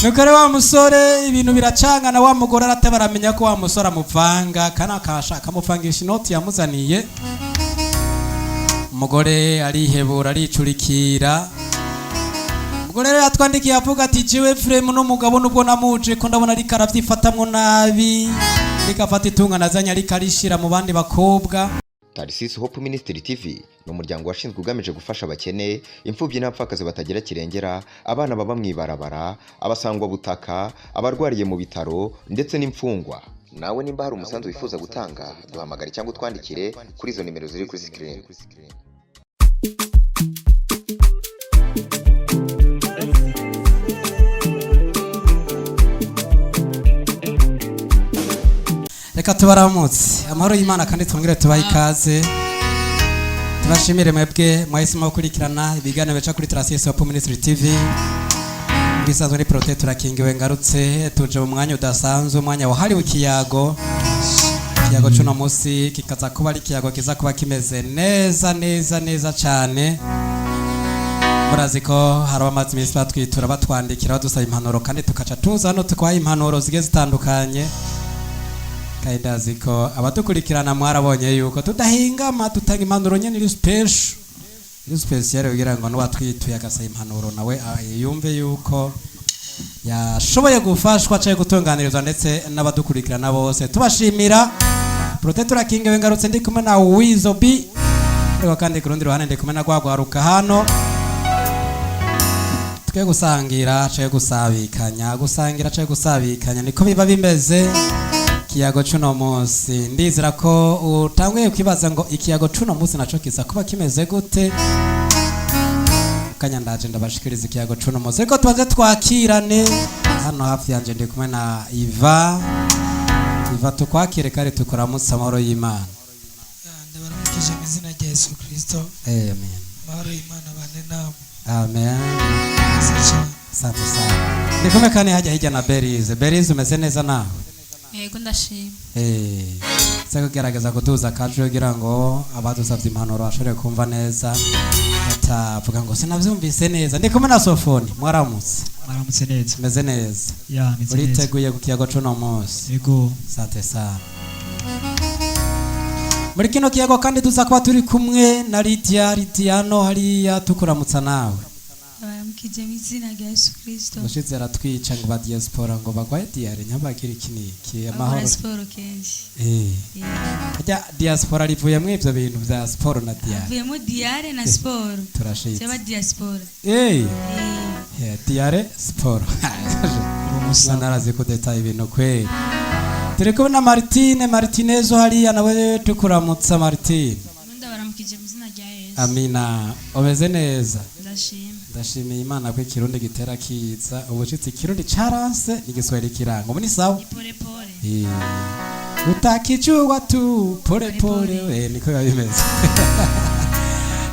Nuko rero wa musore ibintu biracangana, wa mugore arateba aramenya ko wa musore amuvanga, kana akashaka amuvangisha inoti yamuzaniye. Umugore arihebura, aricurikira. Umugore rero yatwandikiye avuga ati: "Jewe fremu n'umugabo nubwo namuje ko ndabona ariko aravyifatamwo nabi, ariko afata itunga nazanye ariko arishira mu bandi bakobwa." Tarisisi Hope Ministry TV ni umuryango washinzwe ugamije gufasha abakene, imfubyi n'abapfakazi batagira kirengera, abana baba mu ibarabara, abasangwabutaka, abarwariye mu bitaro ndetse n'imfungwa. Nawe nimba hari umusanzu wifuza gutanga, duhamagare cyangwa utwandikire kuri izo nimero ziri kuri screen. Reka tubaramutse, amahoro y'Imana, kandi twongere tubahe ikaze, tubashimire mwebwe mwahisemo gukurikirana ibiganiro bica kuri Tarasisi Hope Ministry TV. Bisanzwe ni Prote turakingiwe, ngarutse tuje mu mwanya udasanzwe, umwanya wahariwe ikiyago. Ikiyago c'uno munsi kikaza kuba ari ikiyago kiza kuba kimeze neza neza neza cane. Murazi ko hari abamaze iminsi batwitura, batwandikira, badusaba impanuro, kandi tukaca tuza hano tukabaha impanuro zigiye zitandukanye. Kandi ndazi ko abadukurikirana mwarabonye yuko tudahingama, dutanga impanuro nyene iri special, iri special, kugira ngo n'uwatwituye agasaba impanuro nawe yumve yuko yashoboye gufashwa cyangwa gutunganirizwa, ndetse n'abadukurikirana bose tubashimira. Prote turakingiwe, ngarutse ndi kumwe na Wizo B, ariko kandi ku rundi ruhande ndi kumwe na Gwagwaruka hano. Twe gusangira canke gusabikanya, gusangira canke gusabikanya, niko biba bimeze. Ikiyago c'uno munsi, ndizera ko utanguye kwibaza ngo ikiyago c'uno munsi naco kiza kuba kimeze gute. Kanya ndaje ndabashikiriza ikiyago c'uno munsi, ariko tubanze twakirane. Hano hafi yanje ndi kumwe na Iva. Iva, tukwakire kandi tukuramutse, amahoro y'Imana. Ndabaramukije mu izina rya Yesu Kirisito. Amen. Amahoro y'Imana bane namwe. Amen. Mwiza cyane. Asante sana. Ndi kumwe kandi hajya hirya na Berize. Berize, umeze neza nawe? Yego, ndashima. Se kugerageza kuduza akajwi kugira ngo abadusabye impanuro bashobore kumva neza, batavuga ngo sinavyumvise neza. Ndi kumwe na Sofoni, mwaramutse? Mwaramutse neza. Umeze neza? Ya, meze neza. Uriteguye ku kiyago c'uno munsi? Yego. Sante sana. Muri kino kiyago kandi tuza kuba turi kumwe na Lydia Lidiano hariya, tukuramutsa nawe. Abaramukije mu izina rya Yesu Kirisito. Ubushize aratwica ngo ba diaspora ngo bagwaye diyare, nyabagira iki niki. Amahoro. Bakora siporo kenshi. Harya diaspora rivuyemwo ivyo bintu vya siporo na diyare? Avuyemo diyare na siporo. Turashitse. Cyaba diaspora. Diyare, siporo. Umusa. Mwana arazi kudeta ibintu kweli. Turi kumwe na Martine Martinezo hariya, nawe tukuramutsa, Martine. Ndabaramukije mu izina rya Yesu. Amina. Umeze neza? Ndashima. Ndashimiye Imana ko Ikirundi gitera kiza. Ubushitsi Ikirundi caranse, Igiswahili kiranga, ubu ni sawa. Ni pole pole. Utakijua tu pole pole, niko biba bimeze.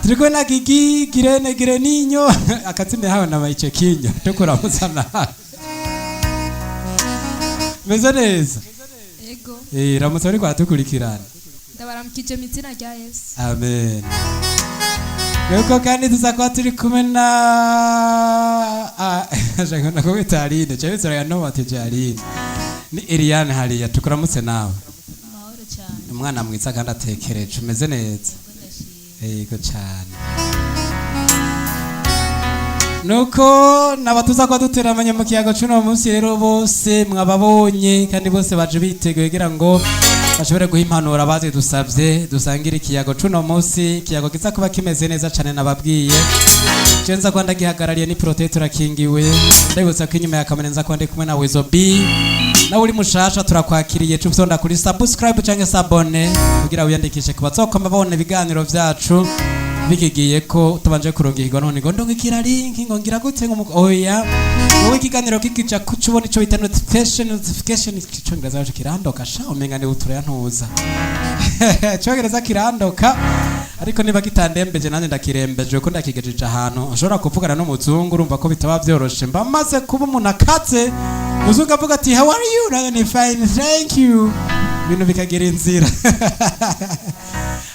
Turi kumwe na Gigi Girene Gireninyo, akazina yahawe na Mayice Kinyo, tukuramutsa nawe. Meze neza? Ego. Ramutse ariko aratukurikirana. Ndabaramukije mu izina rya Yesu. Amen. Yuko kandi tuza kuba turi kumwe na shaka nakumwita Aline, cyangwa se no batije Aline. Ni Eliane hariya, tukuramutse nawe. Amahoro cyane. Umwana mwiza kandi atekereje, umeze neza? Ndashima. Yego cyane. Nuko nabatuza ko duteramanye mu kiyago c'uno munsi rero, bose mwababonye kandi bose baje biteguye kugira ngo bashobore guha impanuro abazidusavye, dusangire ikiyago c'uno munsi, ikiyago kiza kuba kimeze neza cane. Nababwiye je nza kuba ndagihagarariye ni Prote turakingiwe. Ndabibutsa ko inyuma ya kamera nza kuba ndi kumwe na Wizo B. Nawe uri mushasha, turakwakiriye, cufyonda kuri subscribe canke s'abonner kugira wiyandikishe ku bazokoma babona ibiganiro vyacu bikigiye ko tubanje kurungikirwa. None ngo ndungikira link, ngo ngira gute, ngo oya, wowe ikiganiro kikija kuca ubona ico bita notification. Notification, Icongereza yacu kirandoka sha, umenga ni uturantuza. Icongereza kirandoka, ariko niba kitandembeje nanjye ndakirembeje kuko ndakigejeje ahantu nshobora kuvugana n'umuzungu. Urumva ko bitaba vyoroshe, mba maze kuba umuntu akaze. Umuzungu avuga ati: "How are you?" Nanjye ni: "Fine, thank you." Ibintu bikagira inzira,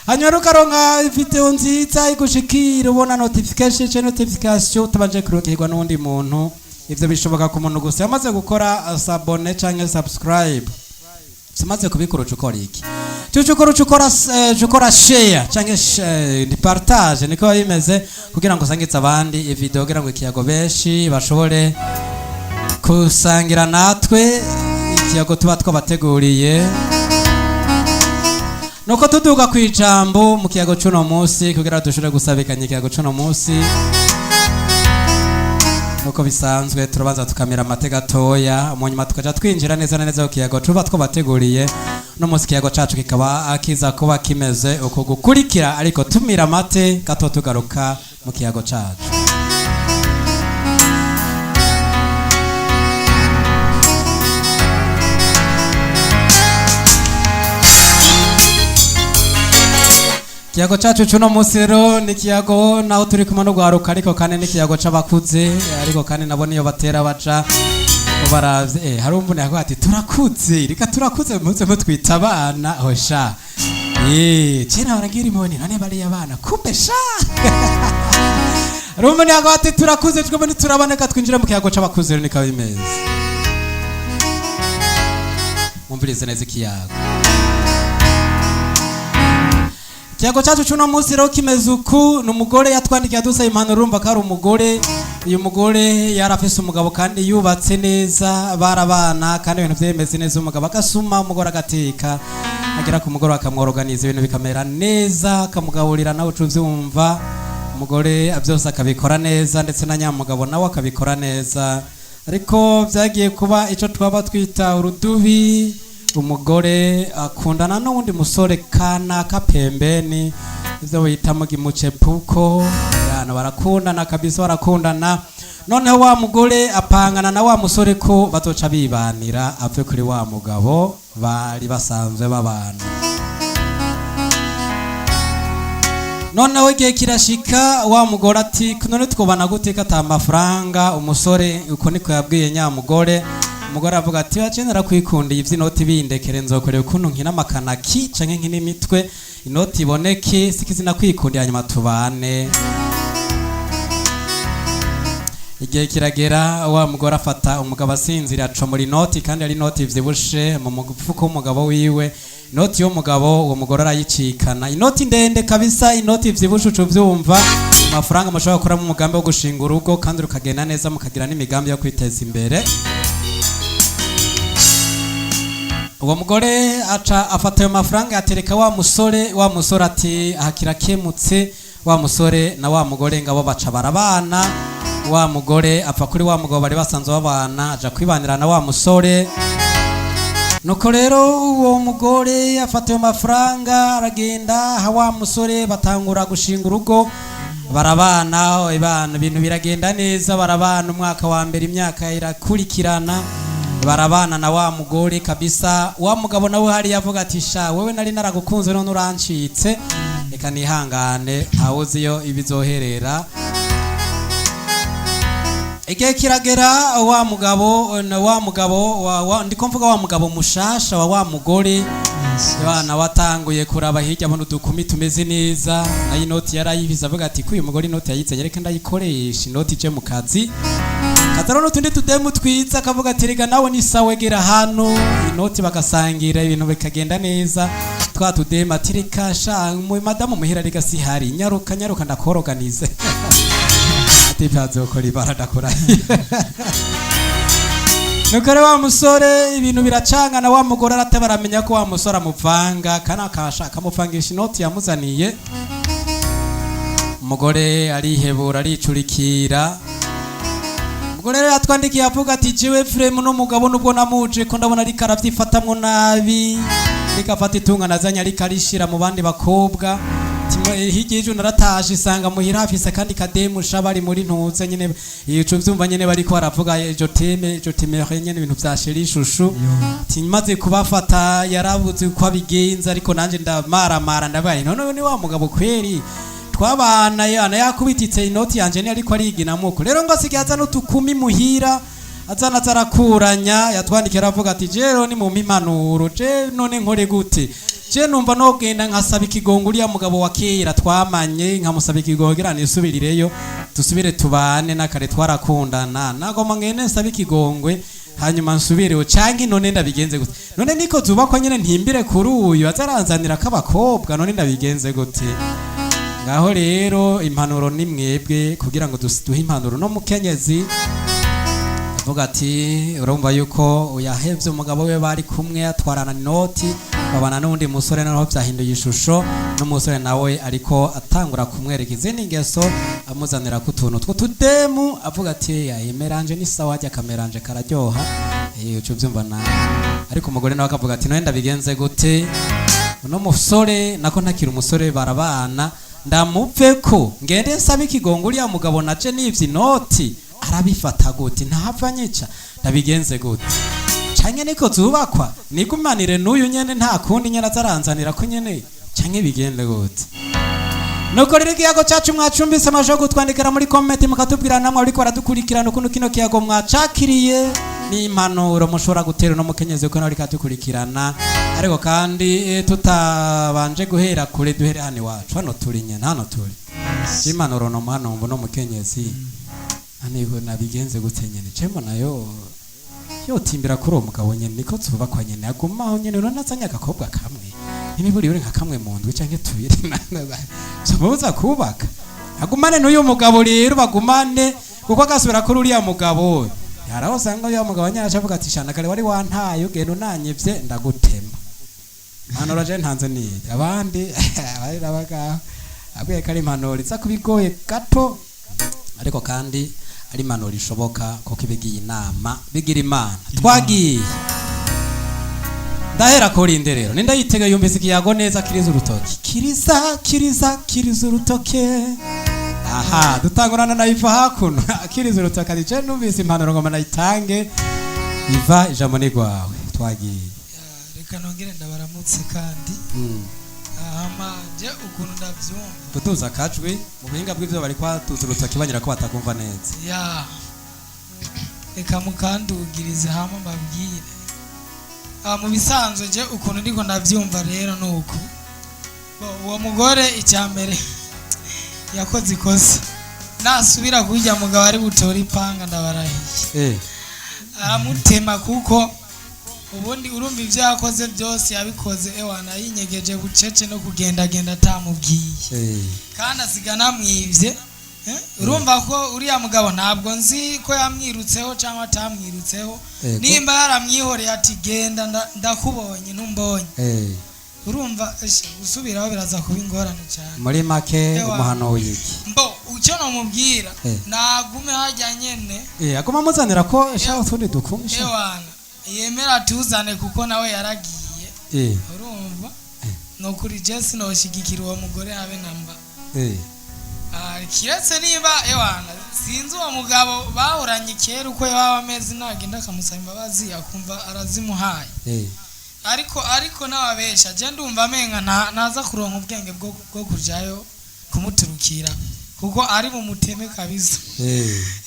hanyuma ukaronka video nziza igushikira, ubona notification cyangwa notification utabanje kurungikirwa n'uwundi muntu. Ivyo bishoboka ku muntu gusa yamaze gukora s'abonner canke subscribe. Umaze kubikora, uca ukora iki? Uca ukora, uca ukora share canke ni partage, niko biba bimeze, kugira ngo usangize abandi ivideo, kugira ngo ikiyago benshi bashobore kusangira natwe ikiyago tuba twabateguriye. Nuko tuduga ku ijambo mu kiyago c'uno munsi, kugira dushobore gusabikanya ikiyago c'uno munsi, nuko bisanzwe turabanza tukamira amate gatoya, mu nyuma tukaja twinjira neza na neza ku kiyago tuba twabateguriye no munsi. Ikiyago cacu kikaba kiza kuba kimeze uko gukurikira, ariko tumira amate gato, tugaruka mu kiyago cacu. Ikiyago cacu cuno munsi rero ni ikiyago naho turi kumwe n'urwaruka, ariko kandi n'ikiyago c'abakuze, ariko kandi nabo niyo batera baja baravye. Hari umuntu yavuga ati: "Turakuze, reka turakuze, muze mutwita abana." Hosha, kera baragira imoni, none bariya abana kumbe sha. Hari umuntu yavuga ati: "Turakuze, twebwe ntituraboneka." Twinjire mu kiyago c'abakuze rero, niko bimeze. Mwumvirize neza ikiyago. Ikiyago cyacu cy'uno munsi rero kimeze uku: ni umugore yatwandikiye adusaba impanuro. Urumva ko ari umugore. Uyu mugore yari afise umugabo kandi yubatse neza, barabana kandi ibintu byemeze neza. Umugabo agasuma, umugore agateka, agera ku mugoroba akamworoganiza, ibintu bikamera neza, akamugaburira, nawe uca uvyumva. Umugore byose akabikora neza, ndetse na nyamugabo nawe akabikora neza. Ariko byagiye kuba icyo twaba twita urudubi, umugore akundana n'uwundi musore kana kapembeni, ibyo bita mu gimucepuko. Yana barakundana kabisa, barakundana. Noneho wa mugore apangana na wa musore ko bazoca bibanira, ave kuri wa mugabo bari basanzwe babana. Noneho igihe kirashika, wa mugore ati: "None twobana gute ko ata mafaranga?" Umusore uko niko yabwiye nyamugore. Umugore avuga ati: "Waje narakwikundiye, ivy'inoti bindekere, nzokorera ukuntu nkina amakanaki canke nkina imitwe, inoti iboneke, sikizi nakwikundiye, hanyuma tubane." Igihe kiragera, wa mugore afata umugabo asinzira, acomora inoti, kandi ari inoti ivyibushe, mu mufuko w'umugabo wiwe. Inoti y'umugabo, uwo mugore arayicikana, inoti ndende kabisa, inoti ivyibushe, uca uvyumva, amafaranga mushobora gukoramo umugambi wo gushinga urugo kandi rukagenda neza, mukagira n'imigambi yo kwiteza imbere. Uwo mugore aca afata ayo mafaranga, yatereka wa musore. Wa musore ati: "Aha kirakemutse." Wa musore na wa mugore ngabo baca barabana. Wa mugore apfa kuri wa mugabo bari basanzwe babana, aja kwibanira na wa musore. Nuko rero uwo mugore afata ayo mafaranga, aragenda aha wa musore, batangura gushinga urugo, barabana ibana, ibintu biragenda neza, barabana umwaka wa mbere, imyaka irakurikirana, barabana na wa mugore kabisa. Wa mugabo nawe hariya avuga ati: "Sha wewe, nari naragukunze, none urancitse, reka nihangane, ntawuzi iyo ibizoherera." Igihe kiragera, wa mugabo na wa mugabo ndiko mvuga wa mugabo mushasha wa mugore abana, watanguye kuraba hirya, abona udukumi tumeze neza, nayo inoti yarayibize, avuga ati: "Ko uyu mugore inoti yayizanye, reka ndayikoresha, inoti ije mu kazi." Kazaro n'utundi tudemu twiza, akavuga ati: "Rega nawe ni sawa, gera hano." Inoti bagasangira, ibintu bikagenda neza. Twa tudemu ati: "Reka sha mu madamu muhira, reka sihari, nyaruka nyaruka ndakoroganize." Ati: "Byazokora ibara, ndakora." Nuko rero wa musore ibintu biracangana, wa mugore arate baramenya ko wa musore amuvanga, kandi akasha akamuvangisha inoti yamuzaniye. Umugore arihebura, aricurikira. Umugore rero yatwandikiye avuga ati: "Jewe fremu n'umugabo nubwo namuje ko ndabona ariko aravyifatamwo nabi, ariko afata itunga nazanye ariko arishira mu bandi bakobwa. Hirya y'ejo naratashe, isanga muhira hafise akandi kademu sha, bari muri ntuze nyene, ico vyumva nyene, bariko baravuga je t'aime, je t'aimerai nyene, ibintu vya chéri chouchou. Ati maze kubafata yarabuze uko abigenza, ariko nanje ndamaramara, ndabaye none ni wa mugabo kweri twabana yana yakubititse inoti yanje ni ariko arigina muko rero ngo asigaye azana utukumi muhira, azana azarakuranya." Yatwandikira avuga ati: "Jero ni mu mimpanuro, je none nkore gute?" Je numva nogenda nkasaba ikigongo uriya mugabo wa kera twamanye, nkamusaba ikigongo kugira nisubirireyo, dusubire tubane nakare twarakundana. Nagomba ngende nsaba ikigongwe hanyuma nsubireho, canke none ndabigenze gute? None niko zubakwa nyene, ntimbire kuri uyu azaranzanira k'abakobwa, none ndabigenze gute? Ngaho rero impanuro ni mwebwe kugira ngo duhe impanuro no mukenyezi. Avuga ati urumva yuko yahevye umugabo we bari kumwe, atwarana inoti, babana n'uwundi musore, noneho vyahinduye ishusho, n'umusore nawe ariko atangura kumwereka izindi ngeso, amuzanira ku tuntu tw'utudemu, avuga ati yayimeranje ni sawa, ajya akameranje kararyoha. Uca uvyumva nawe. Ariko umugore nawe akavuga ati none ndabigenze gute? Uno musore nako ntakiri umusore, barabana, ndamupfe ko ngende nsaba ikigongo uriya mugabo naje nivye inoti, arabifata gute? Ntahava nyica? Ndabigenze gute? Canke niko zubakwa, nigumanire n'uyu nyene, nta kundi nyene azaranzanira ko nyene, canke bigende gute? Nuko rero ikiyago cacu mwacumbise, amashobora kutwandikira muri comment mukatubwira namwe ariko baradukurikirana ukuntu kino kiyago mwacakiriye n'impanuro mushobora gutera uno mukenyezi kuko nawe ariko aradukurikirana. Ariko kandi tutabanje guhera kure, duhere hano iwacu, hano turi nyene, hano turi. Impanuro no hano no mukenyezi anigo nabigenze gute nyene? Cemo nayo yotimbira kuri uwo mugabo nyene, niko zubakwa nyene, agumaho nyene, urabona azanye agakobwa kamwe n'imiburi uri nka kamwe mu ndwi canke tubiri, somubuza kubaka, agumane n'uyu mugabo rero, bagumane, kuko agasubira kuri uriya mugabo yaraho usanga uriya mugabo nyine acavuga ati shana kare wari wantaye, ugenda unanyivye ndagutema. Impanuro je ntanze niyi, abandi abari nabagaho abwiye ko ari impanuro iza kubigoye gato, ariko kandi ari impanuro ishoboka kuko ibigiye inama bigira Imana. Twagiye, ndahera kuri inde rero? Ninde yitega yumvise ikiyago neza? Kiriza urutoki, kiriza, kiriza, kiriza urutoke. Aha dutangurana na Iva hakuno, akiriza urutoke ati je numvise impanuro ngoma nayitange. Iva, ijambo ni rwawe, twagiye. Reka nongere ndabaramutse kandi. Hama je ukuntu ndavyumva, Kutuza akajwi mu buhinga bw'ivyo bari kwatuza urutoki banyura ko batakumva neza. Ya, reka mukandugirize hama mbabwire. Mu bisanzwe je ukuntu ndiko ndavyumva rero nuku. Bo, uwo mugore icya mbere yakoze ikosa, nasubira kurya mugabo ari butora ipanga, ndabarahiye, aramutema, kuko ubundi urumva ibyo yakoze byose yabikoze ewana yinyegeje bucece no kugendagenda atamubwiye, kandi asiga anamwibye. Urumva ko uriya mugabo ntabwo nzi ko yamwirutseho cyangwa atamwirutseho. Nimba yaramwihoreye ati genda ndakubonye ntumbonye, urumva eshe, gusubiraho biraza kuba ingorane cyane. Muri make, Ewa. umuhanuye iki? Mbo icyo namubwira, nagume hajya nyene. Aguma amuzanira ko sha utundi dukumi sha. Ewana yemera atuzane kuko nawe yaragiye. Urumva, nukuri je sinoshigikira uwo mugore habe namba. Kiretse niba ewana sinzi uwo mugabo bahoranye kera uko yaba ameze, nagenda akamusaba imbabazi akumva arazimuhaye. Ariko n'ababesha je ndumva amenga ntaza kuronka ubwenge bwo kujayo kumuturukira kuko ari bumuteme kabisa.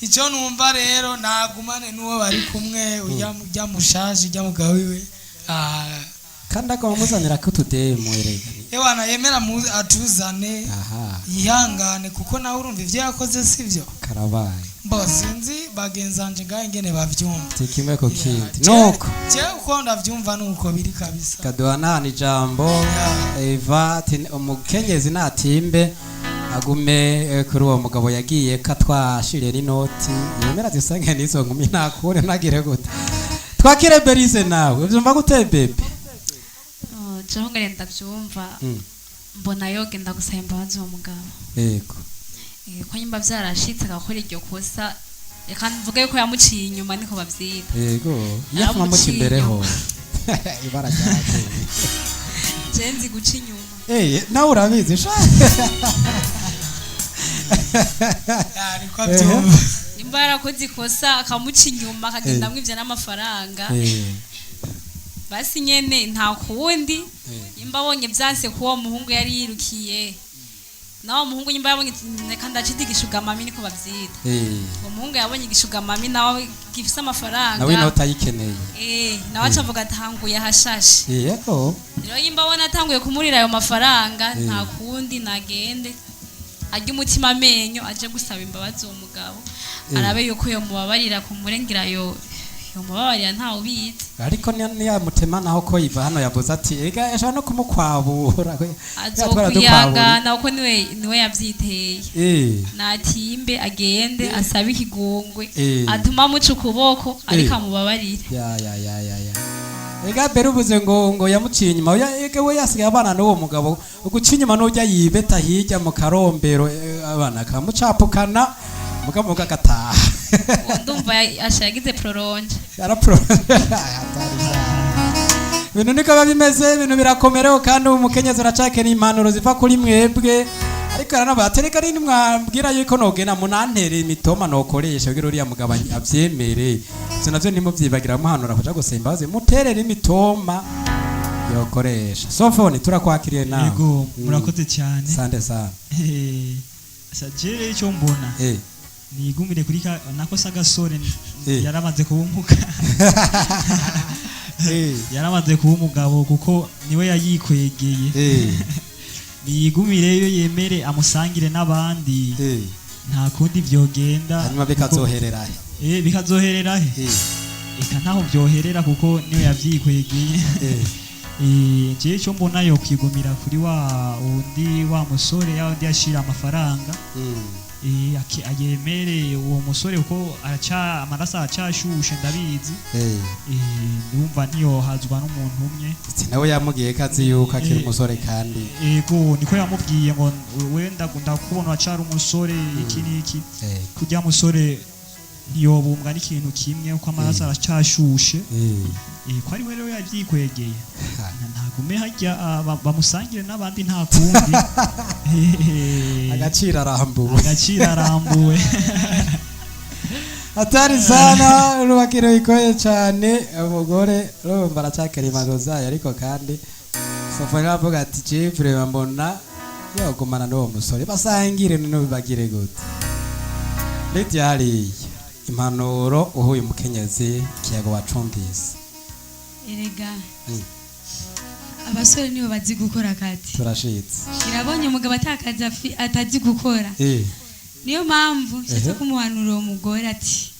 Icyo numva rero, nagumane n'uwo bari kumwe, ujya mushaje, ujya mugabo wiwe. Kandi aguma amuzanira ko utudemu erega. Ewana yemera atuzane, yihangane kuko nawe urumva ibyo yakoze sibyo. Karabaye. Mbo sinzi bagenzanje ngaho ingene bavyumva. Ti kimwe ku kindi nuko. Je uko ndavyumva nuko biri kabisa. Kaduhanahana ijambo. Eva ati umukenyezi natimbe agume kuri uwo mugabo yagiye ko atwashiriye n'inoti, yemera zisange n'izo nkumi, ntakure ntagire gute. Twakire Berize, nawe uvyumva gute bebe? Oh, jewe ngene ndavyumva, mbona yogenda gusaba imbabazi uwo mugabo. Ko nyimba vyarashitse agakora iryo kosa, reka mvuge yuko yamuciye inyuma, niko bavyita. Yego, yafuma muci Yaramuciye imbere ho inyuma. Ibara ryaraguye. Je nzi guca inyuma. Nawe urabizi sha. Ariko abyumva. Nimba yarakoze ikosa akamuca inyuma akagenda amwivye n'amafaranga, basi nyene nta kundi. Nimba abonye vyanse kuwo muhungu yari yirukiye, Nawe umuhungu nyimba yabonye, reka ndacita igishugamami, niko bavyita. Uwo muhungu yabonye igishugamami nawe gifise amafaranga. Nawe inota ayikeneye. Nawe aca avuga atanguye ahashashe. Yego. Rero yimba abona atanguye kumurira ayo mafaranga, nta kundi, nagende arya umutima amenyo, aje gusaba imbabazi uwo mugabo, arabe yuko yomubabarira, kumurengera yo yomubabarira, ntawe ubizi. Ariko niyamutema naho, ko iva hano yavuze ati ega ashobora no kumukwabura. Azokwihangana kuko niwe yavyiteye. Natimbe agende asabe ikigongwe, atuma amuca ukuboko, ariko amubabarire. Ya ya ya ya ya, ega mbere ubuze ngo yamuciye inyuma. Oya, ega we yasigaye abana n'uwo mugabo. Uguca inyuma n'ujya yibeta hirya mu karombero, abana akamucapukana mugabo agataha. Uwo ndumva asha yagize prolonge. Yarapro. Ibintu niko biba bimeze, ibintu birakomereho, kandi ubu umukenyezi aracakeneye impanuro ziva kuri mwebwe. Ariko aranavuga ati reka nini mwambwira yuko nogenda munantere imitoma nokoresha kugira uriya mugabo avyemere. Ivyo navyo ntimuvyibagira, muhanura kuja gusaba imbabazi, muterere imitoma yokoresha. Sofoni, turakwakiriye nawe. Yego, murakoze cyane. Sande sana. Sajere icyo mbona, nigumire kuri ka nako sagasore. Yaramaze kuba yaramaze kuba umugabo, kuko niwe yayikwegeye. Niyigumireyo, yemere amusangire n'abandi. Nta kundi vyogenda. Hanyuma bikazoherera he? Bikazoherera he? Eka, ntaho vyoherera kuko niwe yavyikwegeye. Jewe icyo mbona, yo kwigumira kuri wa wundi, wa musore ya wundi yashira amafaranga. Ayemere uwo musore kuko araca amaraso aracashushe, ndabizi. Ndumva ntiyohazwa n'umuntu umwe. Ati nawe yamubwiye ko azi yuko akiri umusore kandi. Ego, niko yamubwiye ngo we ndakubona wacara umusore, iki n'iki. Kurya musore ntiyobumbwa n'ikintu kimwe kuko amaraso aracashushe. Ko ari we rero yavyikwegeye, ntagume harya, bamusangire n'abandi, nta kundi. Agaciro arambuwe. Agaciro arambuwe. Hatari sana, urubakiro ikoye cyane. Umugore urumva aracakira impanuro zayo, ariko kandi Sofoni aravuga ati jefure mbona yogumana n'uwo musore basangire, none bibagire gute? Lydia, hariya impanuro uhuye umukenyezi, ikiyago wacumvise. Erega abasore nibo bazi gukora akazi. Turashitse. Irabonye umugabo atakazi atazi gukora. Niyo mpamvu nshatse kumuhanura uwo mugore ati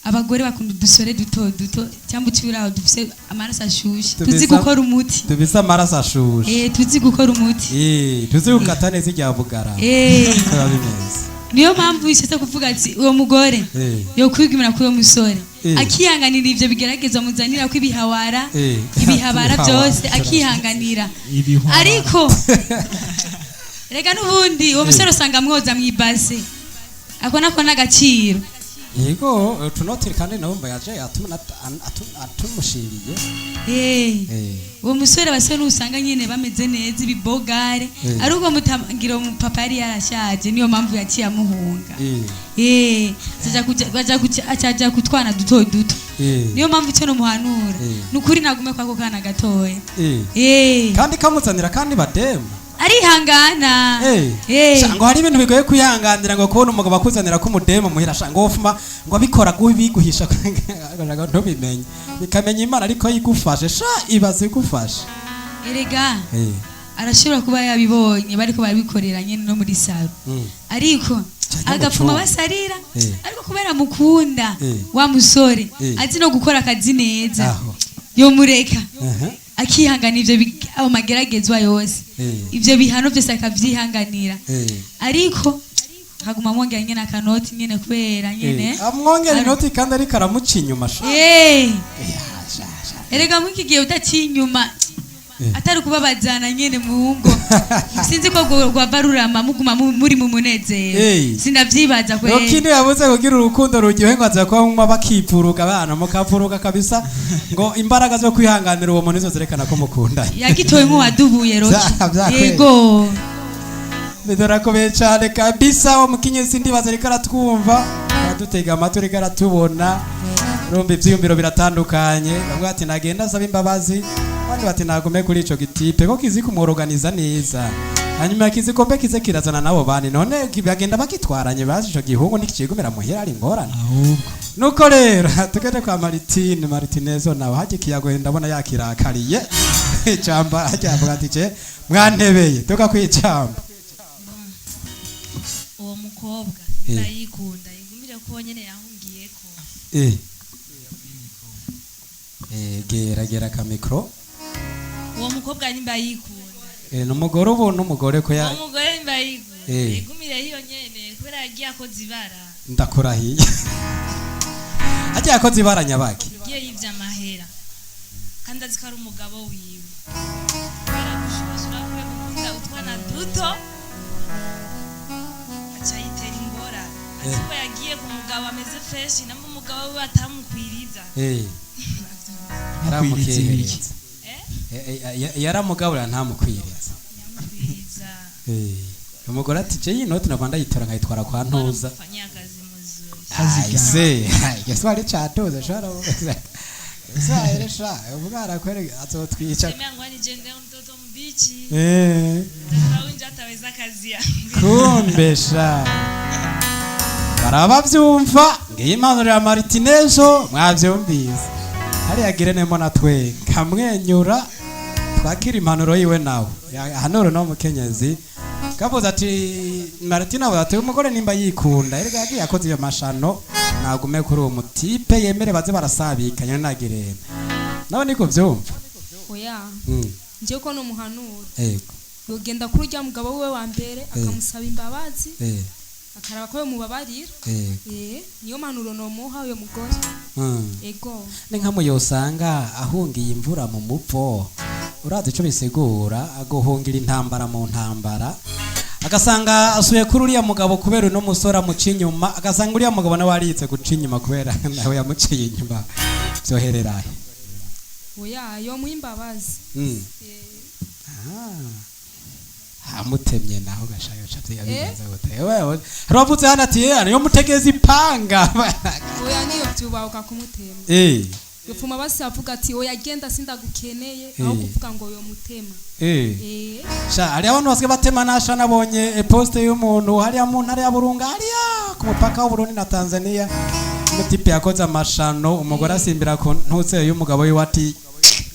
abagore bakunda udusore duto duto cyangwa ucuraho dufise amaraso ashushe, tuzi gukora umuti. Tubise amaraso ashushe. Tuzi gukora umuti. Tuzi gukata neza irya bugara. Biba bimeze. Niyo mpamvu nshatse kuvuga ati uwo mugore yokwigumira kuri uwo musore, akihanganira ivyo bigeragezwa muzanira ko ibihawara, ibihabara byose akihanganira. Ibihwara. Ariko rega n'ubundi uwo musore usanga amwoza mw'ibase, ako nako n'agaciro. Yego, utunotiri kandi numva yaje atumushiriye. Uwo musore, abasore usanga nyine bameze neza, ibibogare. Ari ubwo mutangira umupapa yari yarashaje, niyo mpamvu yaciye amuhunga. Acaja kutwana duto duto. Niyo mpamvu icyo nomuhanura, ni ukuri nagume kwako kana gatoya. Kandi kamuzanira kandi bademu. Arihangana. Sha, ngo hari ibintu bigoye kwihanganira, ngo kubona umugabo akuzanira ko umudemu muhira, sha, ngo wofuma ngo abikora biguhisha ngo ntubimenye, bikamenya Imana, ariko yigufashe, sha, ibaze igufashe. Erega arashobora kuba yabibonye bariko barabikorera nyene no muri salo, ariko Canke mu agapfuma cumba. basarira. Ariko kubera mukunda wa musore, azi no gukora akazi neza, Aho. yomureka akihangana ivyo ayo mageragezwa yose, ivyo bihano byose akavyihanganira, ariko akaguma amwongera nyene akanoti nyene kubera nyene. Amwongera inoti kandi ariko aramuca inyuma, sha. Sha, sha. Erega muri iki gihe utaciye inyuma, atari ukubabazana nyene mu ngo, sinzi ko rwava rurama muguma muri mu munezero. Sinavyibaza kweri. Rokini yavuze kugira urukundo ruryohe ngo aza kuba munywa bakivuruga, abana mukavuruga kabisa, ngo imbaraga zo kwihanganira uwo muntu nizo zerekana ko mukundanye. Yagitoye nk'uwadubuye Roki. Vyakweli. Yego. Birakomeye cyane kabisa. Uwo mukenyezi ndibaza ariko aratwumva, aradutega amatwi, ariko aratubona. Urumva ivyiyumviro biratandukanye. Bamwe bati nagenda asaba imbabazi, abandi bati nagume kuri ico gitipe ko kizi kumworoganiza neza. Hanyuma kizikombe kize kirazana nabo bandi, none bagenda bagitwaranye, bazi ico gihungu ntikigumira muhira ari ingorane. Ahubwo Nuko rero tugende kwa Martine. Martinezo nawe hajya ikiyago, ndabona yakirakariye ijamba, hajya avuga ati: "Je mwantebeye tuka kwijamba." Uwo mukobwa ndayikunda, igumire ko nyene yahungiyeko. Gera gera ka micro. Uwo mukobwa nimba yikunda, Numugore ubu numugore ko ya uwo mugore nimba yikunda, igumire hiyo nyene, kubera yagiye akoze ibara. Ndakurahiye, hajya yakoze ibara nyabaki. Yagiye yivye amahera kandi azi ko ari umugabo wiwe, kubera gushurashura kwe, gukunda utwana duto, aca yitera ingorane. Azi ko yagiye ku mugabo ameze fresh, namba umugabo wiwe atamukwiriza. Mukwiriza ibiki? Yaramukehereza. Yaramugaburira, ntamukwiriza. Yamukwiriza. Umugore ati: "Je iyi noti nava ndayitora nkayitwara kwa ntuza." Mfanyia kazi mzuri. Aise, Igiswahili chatuze shara. Iswahili sha, umwana kweli azotwica. Semea ngwani jende mtoto mbichi. Mtoto wangu ndio ataweza kazi yangu. Kumbe sha. Barabavyumva, ngiyi impanuro ya Martinezo mwavyumvise. Hariya girene mbona twe kamwenyura, twakira impanuro yiwe nawe. Hanuro no mukenyezi. Kavuze ati Martina avuze ati umugore nimba yikunda, erega yagiye akoze iyo mashano, nagume kuri uwo mutipe, yemere baze barasabikanya na Girene. Nawe niko vyumva? Oya. Njye ko numuhanura, yogenda kuri urya mugabo wiwe wa mbere, akamusaba imbabazi, akaraba ko yomubabarira. Niyo mpanuro nomuha uyo mugore. Ego. Ni nka muyosanga ahungiye imvura mu muvo, urazi ico bisigura aguhungira intambara mu ntambara, agasanga asuye kuri uriya mugabo kubera uno musore amuca inyuma, agasanga uriya mugabo nawe aritse guca inyuma kubera nawe yamuciye inyuma, vyohererahe? Oya, yomuha imbabazi. Ah. Amutemye naho gashayo ca vyiga gute? Wewe hari wavuze hano ati: "Niyo mutegeza ipanga." Oya, niyo vyubahuka kumutema. Yopfuma basi avuga ati: "Oya, genda, sindagukeneye," aho kuvuga ngo yomutema. Sha, hariya abantu basigaye batema nasha. Nabonye poste y'umuntu hariya mu ntara ya Burunga, hariya ku mupaka w'Uburundi na Tanzania, umutipe yakoze amashano, umugore asimbira ku ntutse y'umugabo wiwe, ati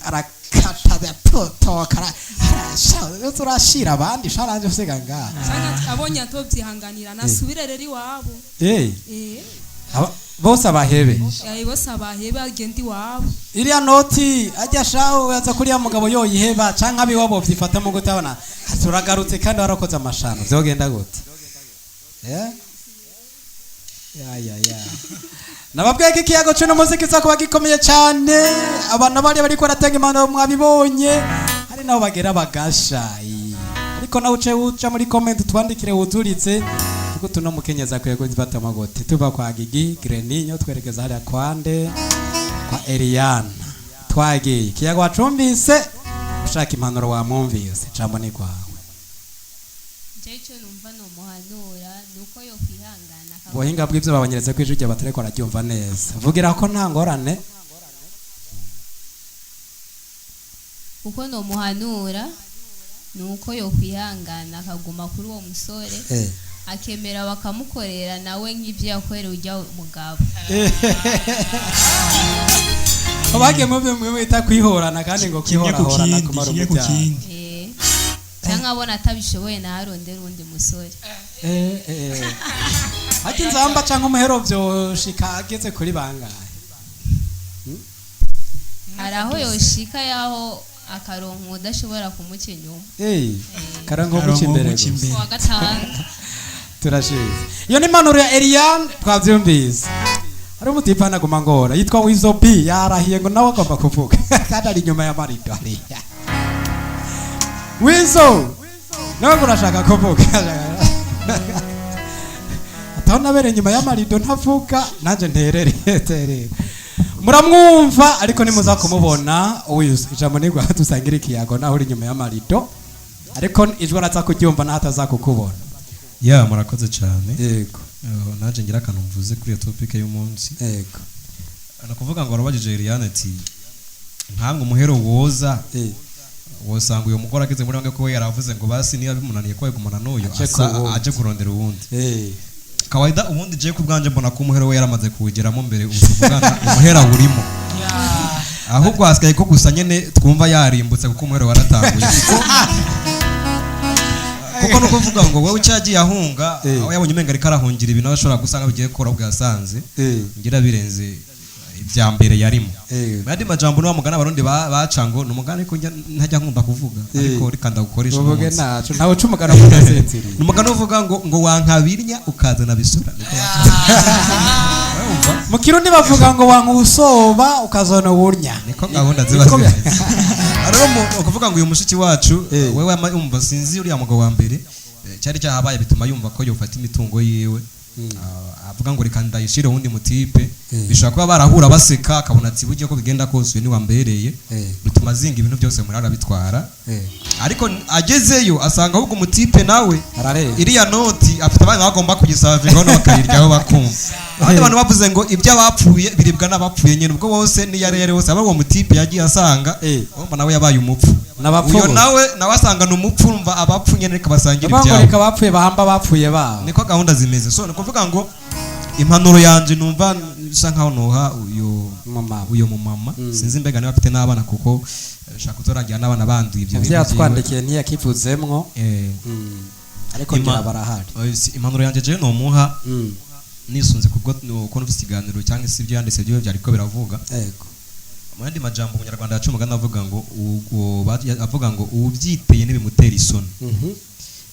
arakata totoka arasha, urashira abandi sha, nanje usiga ngaha. Canke abonye atovyihanganira, nasubire rero iwabo. Bose abahebe. Bose abahebe, agenda iwabo. Iriya noti ajya shaho yaza kuriya mugabo yoyiheba, canke abiwabo vyifata mu gutabona turagarutse kandi warakoze amashano, vyogenda gute? Ya ya ya, nababwiye ko ikiyago c'uno munsi kiza kuba gikomeye cane. Abantu bari bariko baratanga impanuro mwabibonye, hari nabo bagera bagasha. Ariko nawe uce uca muri comment twandikire wuzuritse kuko tuno mukenyezi akwiye kuzifatamo gute. Tuva kwa Gigi Greninho twerekeza hariya kwande kwa Eliana. Twagiye ikiyago wacumbise, ushaka impanuro wamwumvise, ijambo ni kwawe. Njyewe icyo numva nomuhanura ni uko yokwihangana Ubuhinga bw'ibyo babanyeretse ko ijwi ryawe batariko bararyumva neza, vugira ko nta ngorane. Uko nomuhanura ni uko yokwihangana, akaguma kuri uwo musore, akemera bakamukorera nawe nk'ibyo yakorera ujya mugabo. Bagiye mu byo mwita kwihorana, kandi ngo Kimwe ku kwihorahorana kindi, kumara kimwe ku umubyaro. kindi. Cyangwa abona atabishoboye, nawe arondera uwundi musore. Hati nzamba canke umuhero vyoshika ageze kuri bangahe? Hari aho yoshika yaho akaronka udashobora kumuca inyuma. Karango Karongo guca imbere guca gusa. imbere. Uwa gatanu. Turashize, iyo ni impanuro ya Eliane, twavyumvise. Hari umutipe anaguma ngora yitwa Wizo B, yarahiye ngo nawe agomba kuvuga kandi ari inyuma ya marido hariya. Wizo, nawe ngo urashaka kuvuga, ataho nabere inyuma y'amarido ntavuga, nanje nterere terere. Muramwumva ariko nimuza kumubona. Wizo, ijambo ni rwa dusangira ikiyago, naho uri inyuma y'amarido, ariko ijwi araza kuryumva naho ataza kukubona. Ya, murakoze cyane. Yego. Naje ngira akantu mvuze kuri iyo topic y'umunsi. Yego. Ni ukuvuga ngo warabajije Eliane ati nkamwe umuhero woza. Wosanga uyu mugore ageze muri wange ko we yaravuze ngo basi niba bimunaniye ko yagumana n'uyu, Aje asa ku wundi. Aje kurondera uwundi. Kawaida ubundi je ku bwanje mbona ko umuhero we yaramaze kuwugeramo mbere. Ubu tuvugana umuhera wurimo, ahubwo hasigaye ko gusa nyene twumva yarimbutse, kuko umuhero waratanguye, kuko no kuvuga ngo wowe cyagiye ahunga, aho yabonye umenga ariko arahungira ibintu, aho ashobora gusanga bigiye kora, ubwo yasanze ngira birenze ibya mbere yarimo. Mu yandi majambo, niwa mugani abarundi baca ngo ni umugani, ariko ntajya nkunda kuvuga, ariko reka ndawukoresha uno Uvuge. munsi. Naco ntawe uca umugani ngo udasinziriye. Ni umugani uvuga ngo wankabirnya ukazana bisura. Niko urumva? Mu Kirundi bavuga ngo wanka usoba ukazona uwurnya. Niko gahunda ziba zimeze rero. Ukuvuga ngo uyu mushiki wacu, wewe yumva sinzi uriya mugabo wa mbere, cyari cyahabaye bituma yumva ko yofata imitungo yiwe. Ah, avuga ngo reka ndayishire uwundi mutipe. Bishobora kuba barahura baseka, akabona ati burya ko bigenda kose uyu niwambereye. Bituma azinga ibintu byose muri arabitwara, ariko agezeyo asanga ahubwo umutipe nawe Ararenze. iriya noti afite abana bagomba kuyisavingaho nabo bakayiryaho bakumva. Abandi bantu bavuze ngo ibyo abapfuye biribwa n'abapfuye nyine, ubwo bose niyo ari hose aba uwo mutipe yagiye asanga, urumva nawe yabaye umupfu. N'abapfu Uyo bose. nawe asanga ni umupfu, urumva abapfu nyine reka basangira Bavuga ngo ibyabo. reka abapfuye bahamba abapfuye babo. Niko gahunda zimeze. So ni ukuvuga ngo impanuro yanje numva bisa nkaho noha uyo Mumama. uyo mumama, sinzi mbega niba afite n'abana, kuko shaka kuzorangira n'abana banduye ibyo Ivyo bintu vyiwe. yatwandikiye ntiyakivuzemwo. Ariko ngira barahari. Impanuro yanjye jewe nomuha, nisunze kubwo uko numvise ikiganiro cyangwa se ibyo yanditse byiwe byariko biravuga. Mu yandi majambo, umunyarwanda yaca umugani avuga ngo avuga ngo uwubyiteye ntibimutera isoni.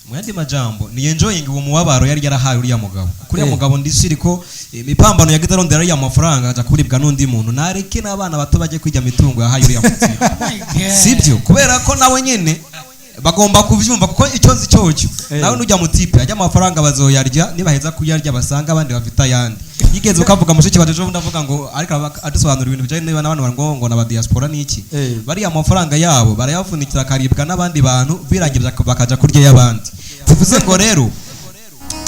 Mu yandi majambo, ni enjoying uwo mubabaro yari yarahaye uriya mugabo, kuko uriya mugabo ndisiri ko imipambano yagize arondera ariya mafaranga aja kuribwa n'undi muntu. Nareke n'abana bato bajye kwijya mitungo yahaye uriya mutipe, sibyo? Kubera ko nawe nyene bagomba kuvyumva, kuko icyo nzi cyocyo, nawe nujya mutipe ajya amafaranga bazoyarya, nibaheza kuyarya basanga abandi bafite ayandi. Yigeze ukavuga mushiki wacu ejo bundi avuga ngo ariko adusobanura ibintu bijanye niba n'abantu ngo n'aba diaspora n'iki, bariya amafaranga yabo barayavunikira akaribwa n'abandi bantu, birangira bakaja kurya y'abandi. Tuvuze ngo rero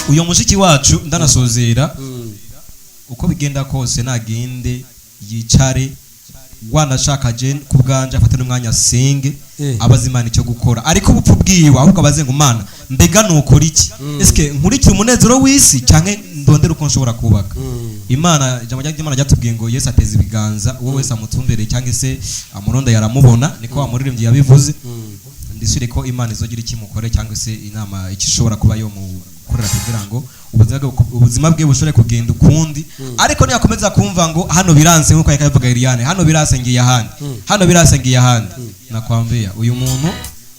uyo mushiki wacu, ndanasozera, uko bigenda kose nagende yicare, wanashaka je ku bwanje afate n'umwanya asenge, abaza Imana icyo gukora. Ariko ubupfu bwiwe ahubwo abaze ngo: "Mana, mbega nukora iki? Eske nkurikire umunezero w'isi canke ndondere uko nshobora kubaka?" Imana, ijambo ry'Imana ryatubwiye ngo Yesu ateza ibiganza uwo wese amutumbereye cyangwa se amuronda yaramubona, niko wa muririmbyi yabivuze. Ndisubire ko Imana izogira icyo imukore cyangwa se inama icyo ishobora kuba yo mukorera kugira ngo ubuzima bwe bushobore kugenda ukundi. Ariko niyakomeza kumva ngo hano biranse, nkuko yariko abivuga Eliane, hano biranse ngiye ahandi, hano biranse ngiye ahandi, nakwambia uyu muntu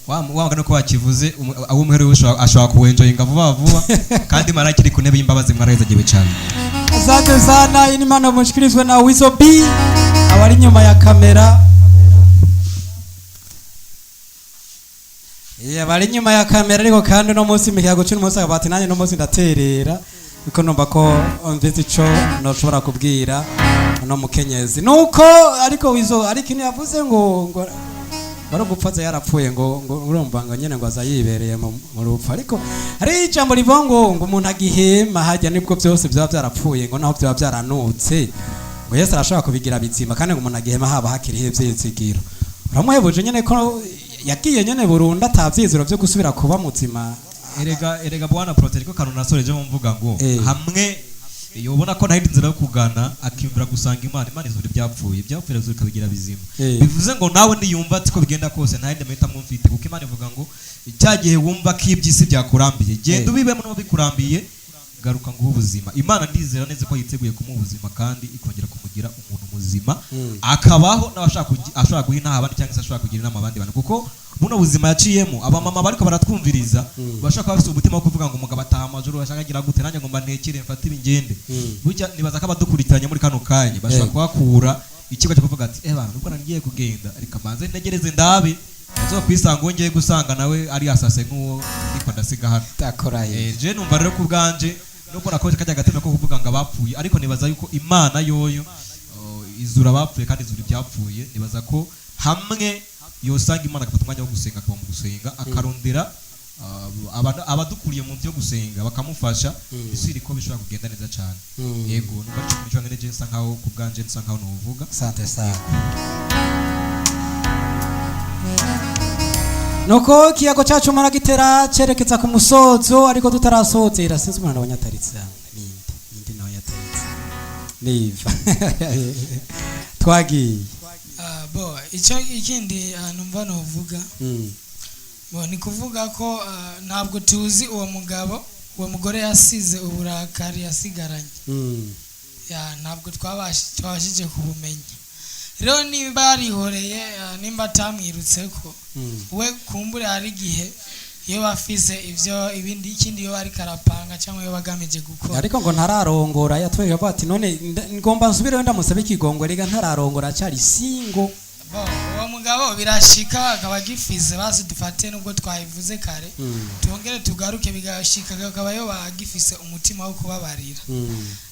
wa mugani ko wakivuze, abo umuhero we ashobora kuwenjoyinga vuba vuba, kandi Imana akiri ku ntebe y'imbabazi. Mwarahezagiwe cyane. Asante sana. Iyi ni impano mushikirizwe na Wizo B abari inyuma ya kamera. Iya, abari inyuma ya kamera. Ariko kandi uno munsi mu kiyago cy'uno munsi akaba ati nanjye uno munsi ndaterera, kuko numva ko mvise ico noshobora kubwira uno mukenyezi. Nuko ariko Wizo, ariko ikintu yavuze ngo bari gupfa yarapfuye, ngo urumva ngo nyene ngo aza yibereye mu rupfu. Ariko hari ijambo rivuga ngo umuntu agihema hajya nibwo byose byaba byarapfuye, ngo naho byaba byaranutse, ngo Yesu arashobora kubigira bizima, kandi ngo umuntu agihema haba hakiriho ivyizigiro. Uramuhebuje nyene ko yagiye nyene burundu atavyiziro vyo gusubira kuba muzima. Erega bwana Prote, ko kantu nasoreje mvuga ngo hamwe yobona ko nta yindi nzira yo kugana, akiyumvira gusanga Imana, Imana izura ibyapfuye izura ikabigira bizima. Bivuze ngo nawe niyumva ati ko bigenda kose nta yindi mahitamo mfite, kuko Imana ivuga ngo cya gihe wumva ko iby'isi byakurambiye, genda ubibemo, n'ubu bikurambiye garuka nguhe ubuzima. Imana ndizera neza ko yiteguye kumuha ubuzima kandi ikongera kumugira umuntu muzima, akabaho n'abashaka ashobora guha inama abandi cyangwa se ashobora kugira inama abandi bantu, kuko buno buzima yaciyemo, abamama bariko baratwumviriza bashobora kuba bafite umutima wo kuvuga ngo umugabo ataha amajoro, bashaka agira gute, nanjye ngomba ntekere mfate ibingende. Burya nibaza ko abadukurikiranye muri kano kanya bashobora kuhakura ikigo cyo kuvuga ati: "Eh bana, nubwo ngiye kugenda, reka manze ntegereze ndabe nzo kwisanga uwo ngiye gusanga nawe ari asase nk'uwo ndiko ndasiga hano." Ndakora. Je numva rero ku bwanje, nubwo nakoze kajya gateme ko kuvuga ngo abapfuye, ariko nibaza yuko Imana yoyo izura abapfuye kandi izura ibyapfuye. Nibaza ko hamwe yosanga Imana, agafata umwanya wo gusenga, akaba mu gusenga, akarondera abadukuriye mu byo gusenga bakamufasha, isiri ko bishobora kugenda neza cyane. Yego, numva ari cyo kintu je nsa nkaho ku bwanje nsa nkaho nuvuga. Asante sana. Nuko ikiyago cyacu muragitera cerekeza ku musozo, ariko tutarasozera sinzi umuntu abanyataritse ninde ninde nawe yataritse niva twagiye. Bo icyo ikindi numva novuga, bo ni kuvuga ko ntabwo tuzi uwo mugabo uwo mugore yasize uburakari yasigaranye. Ya, ntabwo twabashije kubumenya. Rero nimba yarihoreye, nimba atamwirutse ko we kumbure hari igihe iyo bafise ivyo ibindi ikindi iyo ariko arapanga cyangwa iyo bagamije gukora. Ariko ngo ntararongora, yatwereka avuga ati none ngomba nsubireyo ndamusabe ikigongwe, rega ntararongora acari single. Bo uwo mugabo birashika akaba agifise, basi dufate nubwo twabivuze kare, twongere tugaruke, bigashika akaba yo bagifise umutima wo kubabarira.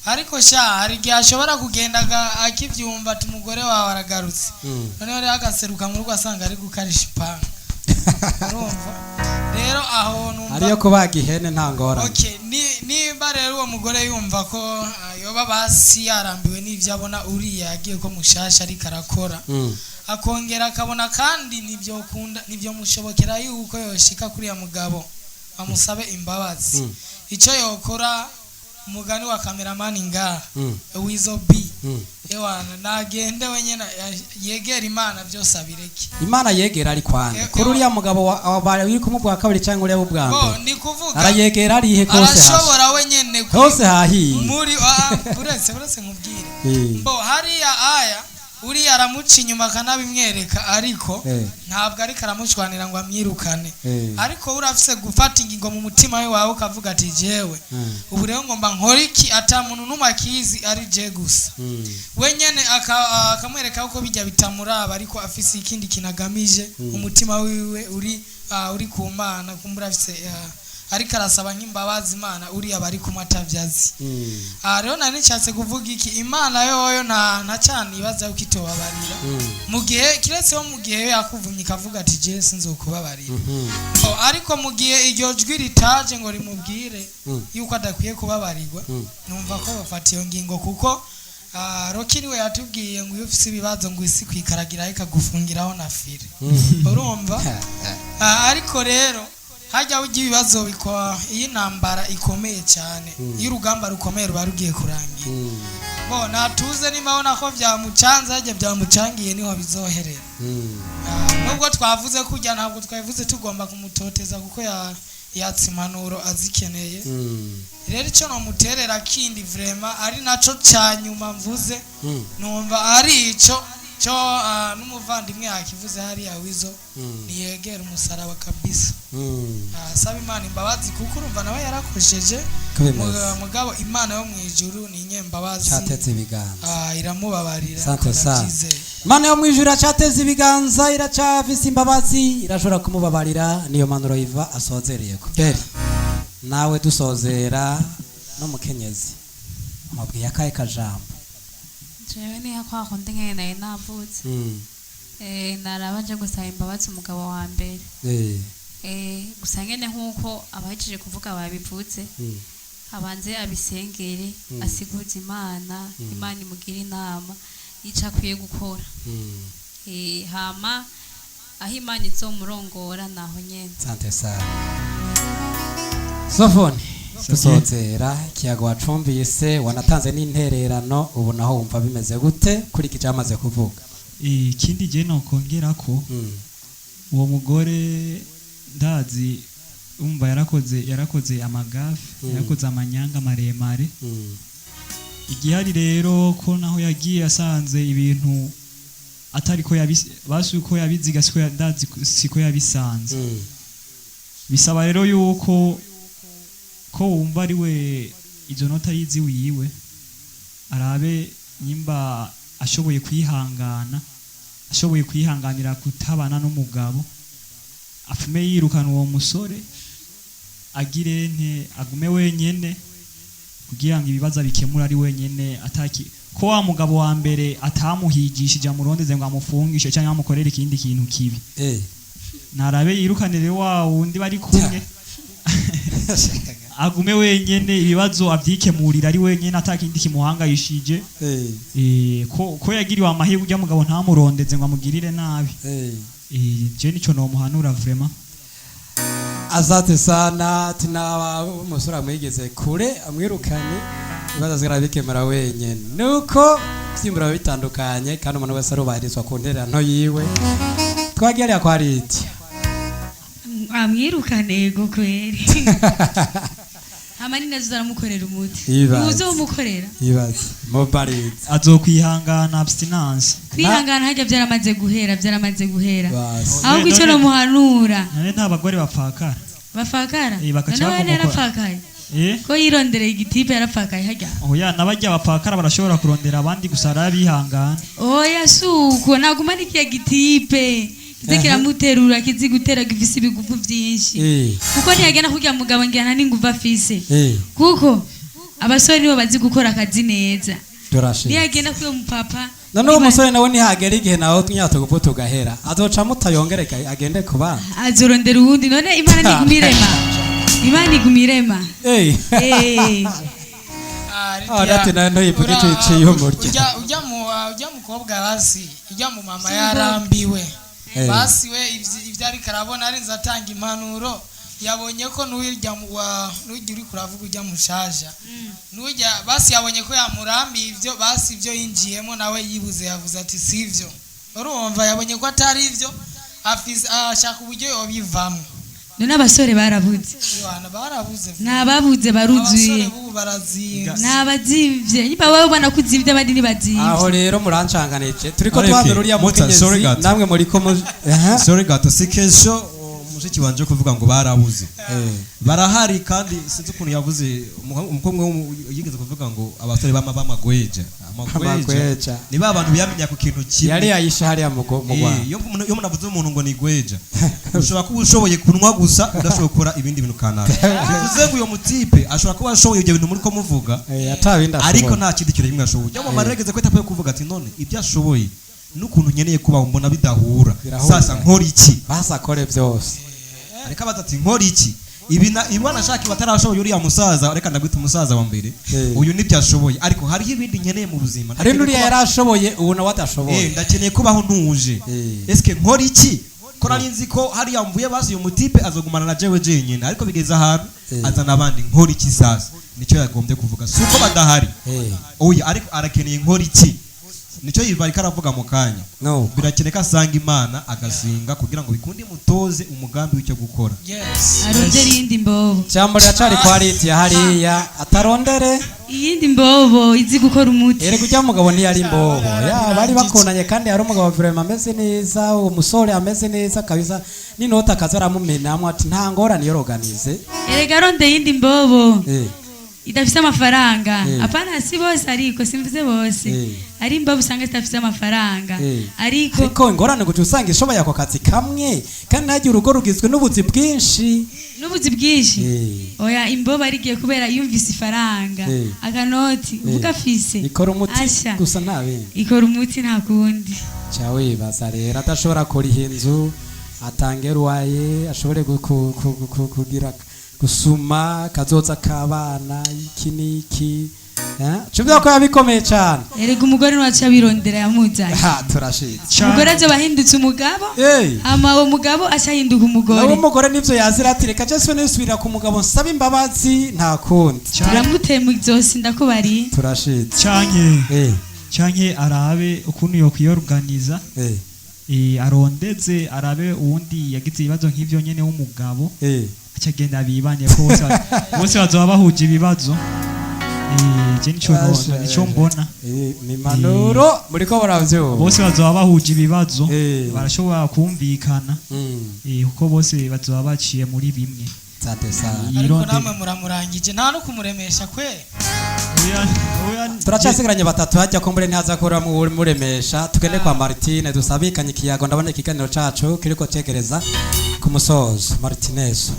Ariko sha hari igihe ashobora kugenda akivyumva ati umugore wawe aragarutse, noneho rero agaseruka mu rugo asanga ari gukarisha ipanga. Urumva rero aho numva ariyo kubaga ihene nta ngorane. Okay, nimba rero uwo mugore yumva ko yoba basi yarambiwe n'ivyo abona uriya yagiye ko mushasha ariko arakora, akongera akabona kandi nibyo kunda nibyo mushobokera yuko yoshika kuriya mugabo amusabe imbabazi, icyo yokora umugani wa kameramani ngaha, Wizo B, ewana nagende wenyene yegera Imana byose abireke. Imana yegera ari kwande kuri uriya mugabo bari kumubwa kabiri cyangwa uriya bwa mbere? Ni kuvuga arayegera arihe kose, arashobora wenyene hose hahiye muri uretse nkubwire bo hariya aya uriya aramuca inyuma akanabimwereka, ariko ntabwo ariko aramushwanira ngo amwirukane. Ariko urafise gufata ingingo mu mutima we wawe ukavuga ati jewe ubu rero ngomba nkora iki ata muntu n'umwe akizi ari je gusa. Wenyene akamwereka uko bijya bitamuraba, ariko afise ikindi kintu agamije, umutima wiwe uri ku Mana, kumbura afise ariko arasaba nk'imbabazi Imana uriya bari kumwe atavyazi. Rero nari nshatse kuvuga iki, Imana yoyo nta cyane ibaza yuko itobabarira mu gihe kiretse wo mu gihe yakuvumye ikavuga ati je sinzokubabarira. Ariko mu gihe iryo jwi ritaje ngo rimubwire yuko adakwiye kubabarirwa, numva ko bafata iyo ngingo, kuko Roki niwe yatubwiye ngo iyo ufise ibibazo ngo isi kwikaragira ikagufungiraho na fire. Urumva? Ariko rero hajya ujya ibibazo bikwa iyi ntambara ikomeye cyane, iyo urugamba rukomeye ruba rugiye kurangira. Bo natuze nimba ko byamucanze hajya byamucangiye niho bizoherera. Nubwo twavuze kujya ntabwo twavuze tugomba kumutoteza kuko yatsa impanuro azikeneye. Rero icyo nomuterera kindi vraiment ari naco cya nyuma mvuze, numva ari ico cyo n'umuvandimwe yakivuze hariya Wizo, niyegera umusaraba kabisa, asaba Imana imbabazi, kuko urumva nawe yarakosheje. Mugabo Imana yo mu ijuru ni inyembabazi, cyateze ibiganza, iramubabarira. Imana yo mu ijuru iracateze ibiganza, iracafise imbabazi, irashobora kumubabarira. Niyo manuro iva asozereye kuberi nawe dusozera n'umukenyezi amabwiye akahe kajambo. Jewe niha kwa kundi nyene nari navutse, narabaje gusaba imbabazi umugabo wa mbere. Gusa nyene nkuko abahejeje kuvuga babivutse, abanze abisengere, asiguze Imana, Imana imugire inama ico akwiye gukora. Hama aho Imana izomurongora naho nyene. Sante sana Sofoni, dusozera ikiyago wacumbise wanatanze n'intererano, ubu naho wumva bimeze gute kuri iki cyamaze kuvuga? Ikindi je nokongera ko uwo mugore ndazi umva yarakoze amagafe, yarakoze amanyanga maremare. Igihari rero ko naho yagiye asanze ibintu atari ko basi uko yabiziga siko ndazi siko yabisanze. Bisaba rero yuko ko wumva ari we izo nota yizi wiwe, arabe nyimba ashoboye kwihangana, ashoboye kwihanganira kutabana n'umugabo, afume yirukana uwo musore, agire nte agume wenyene kugira ngo ibibazo bikemura ari wenyene, ataki ko wa mugabo wa mbere atamuhigishije amurondeze ngo amufungishe cyangwa amukorere ikindi kintu kibi. Narabe yirukanire wa wundi bari kumwe, agume wenyene ibibazo abyikemurira ari wenyene atakindi kimuhangayishije. Ko yagiriwe amahirwe ujya mugabo ntamurondeze ngo amugirire nabi. Je nico nomuhanura vraiment. Asante sana tina umusore amwigeze kure amwirukanye ibibazo azira bikemura wenyene. Nuko vyimbura bitandukanye kandi umuntu wese arubahirizwa ku ntererano yiwe. Twagiye hariya kwa Liti. Amwirukane ego kweri. Hama ni nazo zaramukorera umuti. Uzomukorera. Ibaze. Mobarize. Azokwihangana abstinence. Kwihangana hajya byaramaze guhera, byaramaze guhera. Ahubwo icyo nomuhanura. None nta bagore bapfakara. Bafakara? None yarapfakaye. Ko yirondereye igitipe yarapfakaye hajya. Oya nabajya bapfakara barashobora kurondera abandi gusa arabihangana. Oya suko naguma nikiya gitipe. Kize kiramuterura kizi gutera gifise ibigufu byinshi. Kuko ntiyagenda kurya mugabo ngena n'inguvu afise. Kuko abasore nibo bazi gukora akazi neza. Ntiyagenda kuyo mupapa. None uwo musore nawe ntihagera igihe nawe tunyatugufu tugahera. Azoca mutayongereka agende ku bana. Azorondera uwundi none Imana nigumirema. Imana igumirema. Dati nayo ntoyivuga ico iciye umurya. Ujya mukobwa basi, ujya mu mama yarambiwe. Basi we ivyo ariko arabona arinze atanga impanuro yabonye ko n'ujya n'ujya uri kuravuga ujya mushaja n'ujya basi yabonye ko yamurambiye ivyo basi ivyo yinjiyemo nawe yibuze yavuze ati sivyo urumva yabonye ko atari ivyo ashaka uburyo yobivamo. None abasore barabuze. Nababuze baruzuye. Nabazimvye. Niba baba ubona kuzimvye abandi ntibazimvye. Aho rero murancanganije. Turiko twabera uriya mukenyezi namwe muri ko sorry gato si kesho mushiki wanje kuvuga ngo barabuze. Barahari kandi sinzi ukuntu yavuze umukobwa yigeze kuvuga ngo abasore bama bamagweja. Amagweja. Ni ba bantu biyamenya ku kintu kimwe. Yari yayisha hariya mu Rwanda. Iyo umuntu avuze umuntu ngo ni gweja. Ushobora kuba ushoboye kunwa gusa udashoboye gukora ibindi bintu kanaka. Bivuze ngo uyo mutipe ashobora kuba ashoboye ibyo bintu muri ko muvuga. Ariko nta kindi kintu kimwe ashoboye. Cyangwa maregeze kwita pe kuvuga ati none ibyo ashoboye n'ukuntu nkeneye kubaho mbona bidahura. Sasa nkora iki? Basakore byose. Ariko abaza ati nkora iki? Ibi ibana shaki batarashoboye uriya musaza reka ndagwita umusaza wa mbere. Uyu nibyo ashoboye ariko hariho ibindi nkeneye mu buzima. Hari nuriya yarashoboye ubu nawe atashoboye. Ndakeneye kubaho ntuje. Eske nkora iki? Ko nari nzi ko hariya mvuye basi uyu mutipe azogumana na jewe jenyine ariko bigeze ahantu azana abandi nkora iki sasa? Nicyo yagombye kuvuga. Suko badahari. Oya ariko arakeneye nkora iki? Nicyo yivarika aravuga mu kanya. Birakeneka asanga Imana agasinga kugira ngo bikunde mutoze umugambi w'icyo gukora. Arondere iyindi mbobo. Jambo riracari kwa Liti hariya atarondere iyindi mbobo izi gukora umuti. Erega ujya mugabo ntiyari imbobo. Ya bari bakundanye kandi hari umugabo vraiment ameze neza, umusore ameze neza kabisa. Ninota akaza aramumenamwe ati nta ngorane yoroganize. Erega arondere iyindi mbobo. Idafise amafaranga. Apana si bose ariko simvuze bose. Ari imbobo usanga zidafise amafaranga. Ariko ingorane guca usanga ishoboye ako kazi kamwe kandi ntagira urugo rugizwe n'ubuzi bwinshi. N'ubuzi bwinshi. Oya imbobo arigiye kubera yumvise ifaranga. Akanoti uvuga afise. Ikora umuti gusa nta bindi. Ikora umuti nta kundi. Cha wibaza rero adashobora kuriha inzu atange ruwaye ashobore kugira gusuma kazoza kabana iki niki cyo ko yabikomeye cyane. Erega umugore nwaca birondera yamuzanye. Ha turashitse. Umugore azo bahindutse umugabo. Ama uwo mugabo acahinduka umugore. Nawo umugore nivyo yazira ati reka je nisubira ku mugabo nsaba imbabazi nta kundi. Turamutema izosi ndakubari. Turashitse. Canke arabe ukuntu yo kwiyorganiza. Arondeze arabe uwundi yagize ibibazo nk'ivyo nyene w'umugabo. Acagenda bibanye ko bose bazoba bahuje ibibazo. Je nico mbona. Ni manuro muriko baravyo. Bose bazoba bahuje ibibazo barashobora kumvikana. Kuko bose bazoba baciye muri bimwe. Sante sana. Ariko namwe muramurangije nta no kumuremesha kwe. Turacasigaranye batatu hajya ko mbure ntaza kora mu muremesha tugende kwa Martine dusabikanye ikiyago ndabona ikiganiro cacu kiriko cegereza ku musozo. Martinez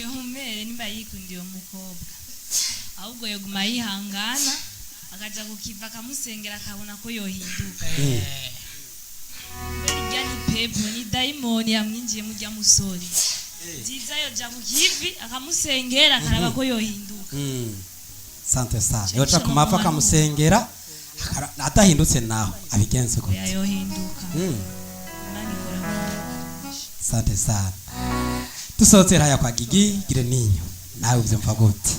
Yomere nimba yikundiye umukobwa ahubwo yoguma yihangana akaja kukiva akamusengera akabona ko yohinduka. Mbere ni pepo ni daimoni yamwinjiye mujya musore. Nziza yoja kukivi akamusengera akaraba ko yohinduka. Sante sana. Yoja kumapfa akamusengera Adahindutse naho abigenze gute? Yohinduka. Imana ikora. Sante sana. Dusohotse haya kwa Gigi gire ninyo, nawe uvyumva gute?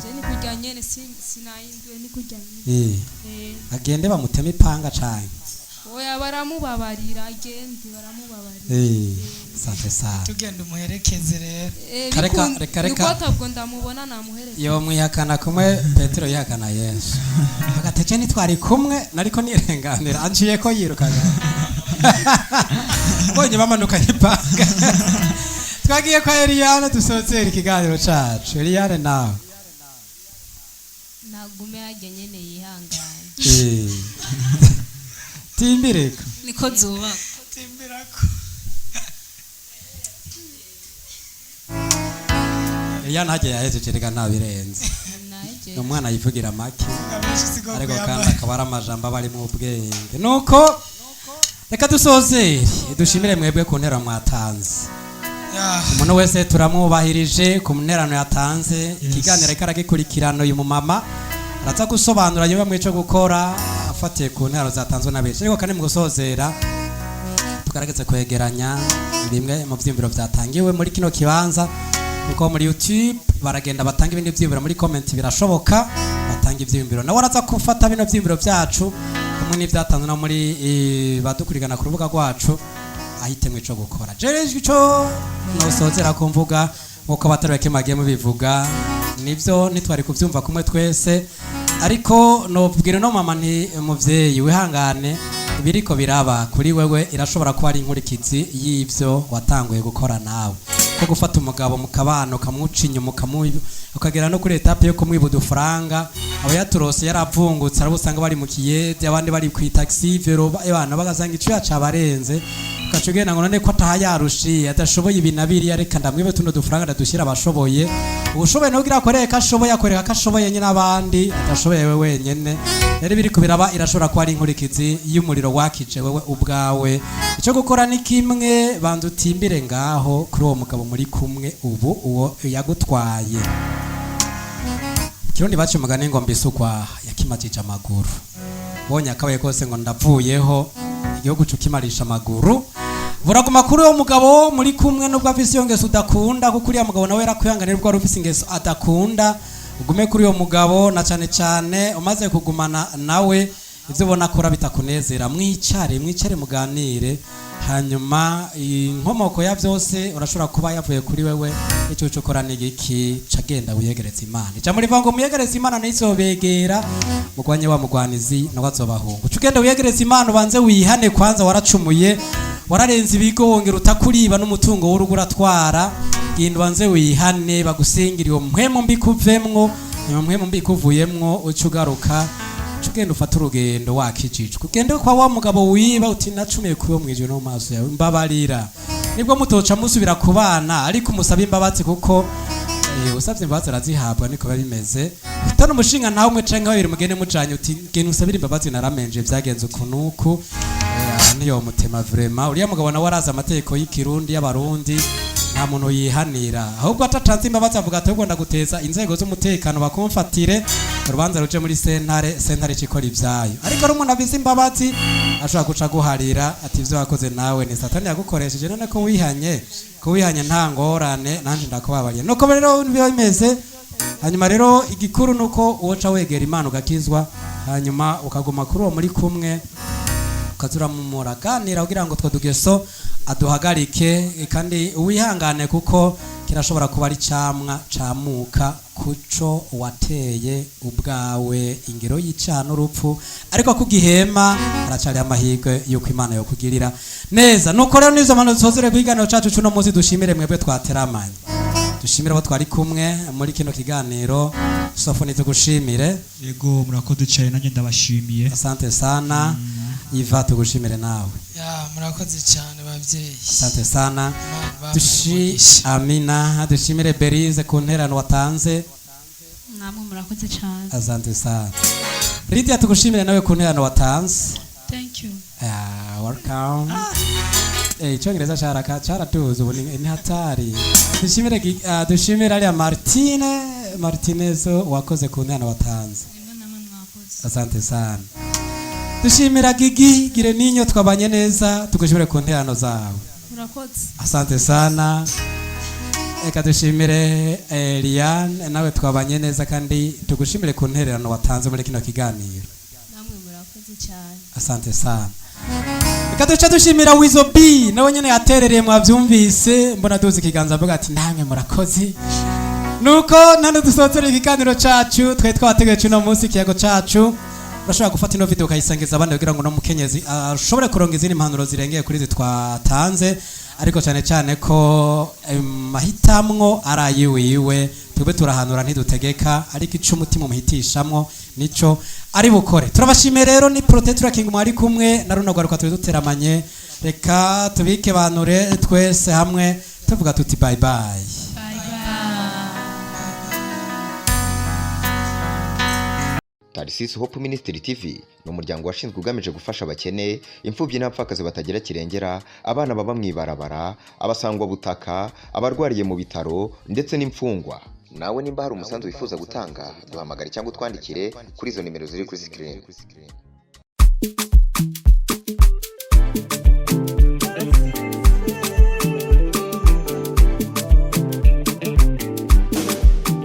Je ni kurya nyene, sinahinduye, ni kurya nyene. Agende bamuteme ipanga canke? Oya, baramubabarira, agende baramubabarira. Sante sana. Tugenda umuherekeze rero. Reka, reka. Niko atabwo ndamubona namuherekeza. Yo mwihakana kumwe Petero yihakana Yesu, agatece ntitwari kumwe nariko nirenganira, anciye ko yirukaga bonye bamanukanye ipanga. Twagiye kwa Eliane, dusohotse ikiganiro cacu. Eliane, nawe? Nagume hajya nyene yihangane. Timbireka. Niko zubaka. Timbirako. Eliane hajya yahejeje, reka ntabirenze. Naje. Ni umwana yivugira make, Abenshi siko ariko kuyambara. kandi akaba ari amajambo aba arimo ubwenge. Nuko reka dusozere, dushimire mwebwe ku ntera mwatanze. Umuntu wese turamwubahirije ku nterano yatanze. Ikiganiro ariko aragikurikirana uyu mumama, araza gusobanura yewe mwe ico gukora afatiye ku nterano zatanzwe na benshi. Ariko kandi mu gusozera tugaragaze kwegeranya bimwe mu vyiyumviro vyatangiwe muri kino kibanza, kuko muri YouTube baragenda batanga ibindi vyiyumviro, muri comment birashoboka batanga ivyiyumviro. Nawe araza gufata bino vyiyumviro vyacu hamwe n'ivyatanzwe no muri badukurikirana ku rubuga rwacu, ahitemwe ico gukora. Jewe ico nosozera ku mvuga, nkuko abatari bake mwagiye mubivuga, nivyo ntitwari kuvyumva kumwe twese, ariko nobwira no mama nti: muvyeyi, wihangane, ibiriko biraba kuri wewe irashobora kuba ari inkurikizi y'ivyo watanguye gukora nawe, ko gufata umugabo mu kabano ukamwuca inyuma, ukagera no kuri étape yo kumwiba udufaranga aba yaturose yaravungutse. Arabo usanga bari mu kiyede, abandi bari ku taxi vélo, abana bagasanga icuya cabarenze, ugaca ugenda ngo none ko ataha yarushiye, adashoboye ibi na biriya, reka ndamwibe tuno dufaranga ndadushyira abashoboye. Ubushoboye nawe ugira akoreye ko ashoboye, akoreka ko ashoboye nyine, abandi adashoboye we wenyene. Rero ibiriko biraba irashobora kuba ari inkurikizi y'umuriro wakije wewe ubwawe. Icyo gukora ni kimwe: banza utimbire ngaho kuri uwo mugabo muri kumwe ubu, uwo yagutwaye. Kirundi baciye umugani ngo mbisugwa yakimajije amaguru. Bonye akabaye kose ngo ndavuyeho, igihugu cukimarisha amaguru. Buraguma kuri uwo mugabo muri kumwe nubwo afise iyo ngeso udakunda, kuko uriya mugabo nawe yarakwihanganira ubwo wari ufise ingeso adakunda. Ugume kuri uwo mugabo, na cane cane umaze kugumana nawe ivyo ubona akora bitakunezera, mwicare, mwicare muganire. Hanyuma inkomoko ya byose urashobora kuba yavuye kuri wewe. Icyo uca ukora ni igiki? Ca genda wiyegereza Imana. Ijambo rivuga ngo muyegereze Imana ntizobegera, mugwanye wa mugwanizi nawe azobahunga. Uca ugenda wiyegereza Imana, ubanze wihane kwanza, waracumuye, wararenze ibigo, wongera utakuriba n'umutungo w'urugo uratwara. Genda ubanze wihane, bagusengera iyo mpwemu mbi kuvemwo. Iyo mpwemu mbi kuvuyemwo, uca ugaruka, uca ugenda ufata urugendo wakijijwe, ugende kwa wa mugabo wiba uti: nacumiye kuba mu ijuru no mu maso yawe, mbabarira. Nibwo mutoca musubira kubana, ariko umusabe imbabazi, kuko usabye imbabazi arazihabwa, niko biba bimeze. Utana umushinga nawe umwe canke babiri, mugende mujanye uti: genda usabire imbabazi, naramenje, vyagenze uku nuku. Aha niyo mutema vraiment. Uriya mugabo nawe arazi amategeko y'ikirundi y'abarundi, nta muntu yihanira, ahubwo atatanze imbabazi avuga ati: ahubwo ndaguteza inzego z'umutekano bakumfatire urubanza ruje muri sentare, sentare ikikora ibyayo. Ariko ari umuntu afise imbabazi, ashobora guca guharira ati: ibyo wakoze nawe ni satani yagukoresheje, none ko wihanye, ko wihanye nta ngorane, nanje ndakubabariye. Nuko rero biba bimeze. Hanyuma rero igikuru nuko uwoca wegera Imana ugakizwa, hanyuma ukaguma kuri uwo muri kumwe, ukazuramumura ganira kugira ngo utwo tugeso aduhagarike. Kandi wihangane, kuko kirashobora kuba ari camwa camuka kuco wateye ubwawe, ingero y'icyaha n'urupfu. Ariko kugihema haracari amahirwe yuko Imana yokugirira neza. Nuko rero nizo mpano dusozere kukiganiro cacu cuno munsi. Dushimire mwebwe twateramanye, dushimire abo twari kumwe muri kino kiganiro. Sofoni, tugushimire. Yego, murakoze cyane, nanjye ndabashimiye. Asante sana. Iva, tugushimire nawe. Ya, murakoze cyane babyeyi. Asante sana. Imana ibahe Dushi umugisha. Amina. Dushimire Berize ku nterano watanze. Namwe murakoze cyane. Asante sana. Lydia, tugushimire nawe ku nterano watanze. Thank you. Ah, welcome. Icyongereza caraka caratuzi ubu ni hatari. Dushimire dushimire ariya Martine Martinez wakoze ku nterano watanze. Rimwe namwe mwakoze. Asante sana. Dushimira Gigi gire ninyo twabanye neza, tugushimire ku nterano zawe. Murakoze. Asante sana. Reka dushimire Eliane, nawe twabanye neza kandi tugushimire ku ntererano watanze muri kino kiganiro. Namwe murakoze cyane. Asante sana. Reka duce dushimira Wizo B, nawe nyene yaterereye, mwavyumvise, mbona duzi ikiganza avuga ati namwe murakoze. Nuko nane dusohotse ikiganiro cacu twari twabateguye cuno munsi, ikiyago cacu. Urashobora gufata ino video ukayisangiza abandi kugira ngo no mukenyezi ashobore kuronga izindi mpanuro zirengeye kuri izi twatanze, ariko cyane cyane ko mahitamwo ari ayiwiwe. Twebwe turahanura ntidutegeka, ariko ico umutima umuhitishamwo nico ari bukore. Turabashimiye rero, ni Protector King mwari kumwe na runo rwaruka turi duteramanye. Reka tubike banure twese hamwe tuvuga tuti bye bye. Tarisisi Hope Ministry TV ni umuryango washinzwe ugamije gufasha abakene, imfubyi n'abapfakazi batagira kirengera, abana baba mu ibarabara, abasangwabutaka, abarwariye mu bitaro ndetse n'imfungwa. Nawe nimba hari umusanzu wifuza gutanga, duhamagare cyangwa utwandikire kuri izo nimero ziri kuri screen.